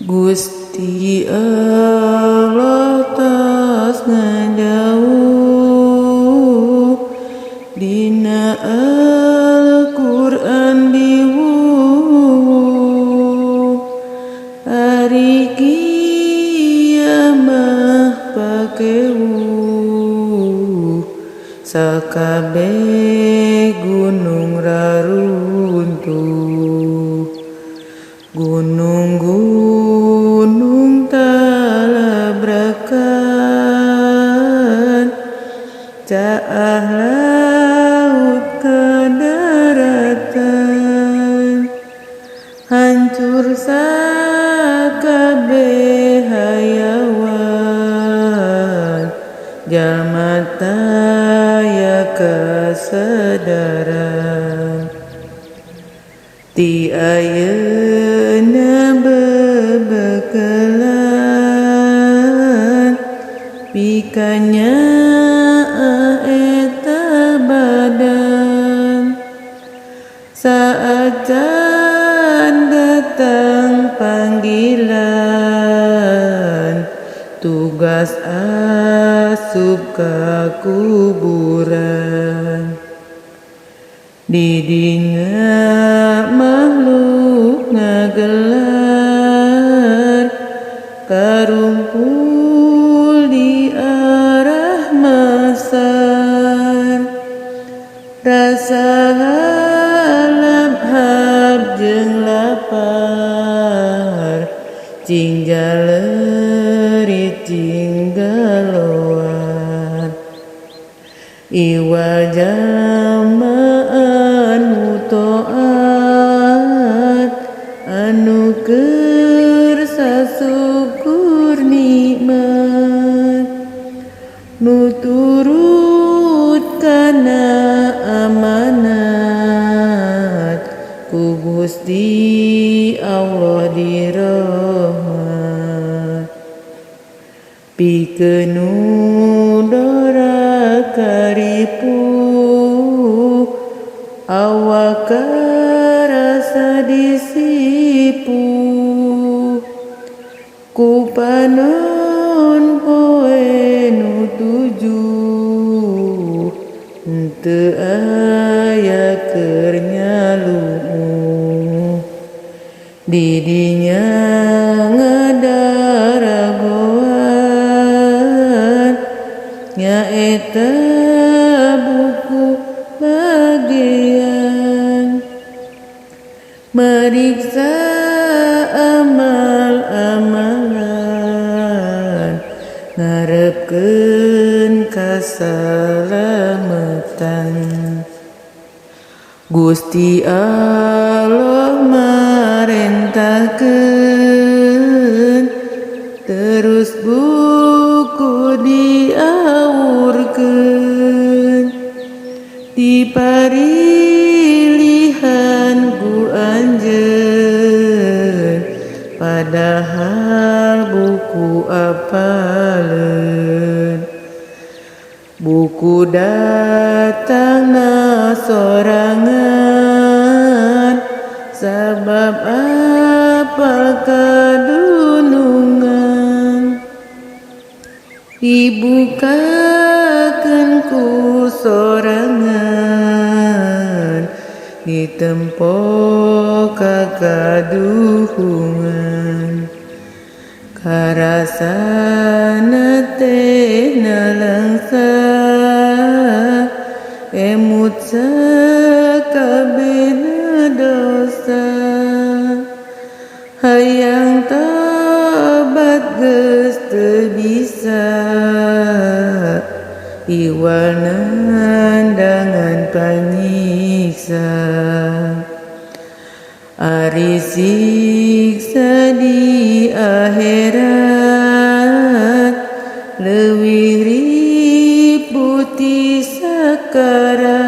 Gusti Allah tos ngadawuh dina Al-Qur'an diwuh, ari kiamah pakewuh, sakabeh gunung raruntuh, gunung-gunung talabrakan, caah laut ka daratan, hancur sakabeh hayawan, jalma taya kasadaran. Ti ayeuna bebekelan pikeun nyaah eta badan, saacan datang panggilan, tugas asup ka kuburan. Di dinya makhluk ngagelar karumpul di arah mahsar, rasa halap jeung lapar, cing jalerit cing galoar, iwal jalma anu taat, anu keur sasukur nikmat, nu turut kana amanat, ku Gusti Allah dirahmat. Pikeun nu dora karipu, awak karasa disipu, ku panon poe nu tujuh, henteu aya keur nyalu'uh. Di dinya ngadaragoan, nyaeta buku bagean, mariksa amal amalan, ngarepkeun kasalamatan. Gusti Allah marentahkeun, terus buku diawurkeun, diparilihan ku anjeun, padahal buku apaleun. Buku datangna sorangan, sabab apal kadunungan, dibukakeun ku sorangan, ditempo kakaduhungan, karasana teh nalangsa, emut sakabehna dosa, hayang tobat geus teu bisa, iwal nandangan panyiksa. Ari siksa di akhirat leuwih ripuh ti sakarat.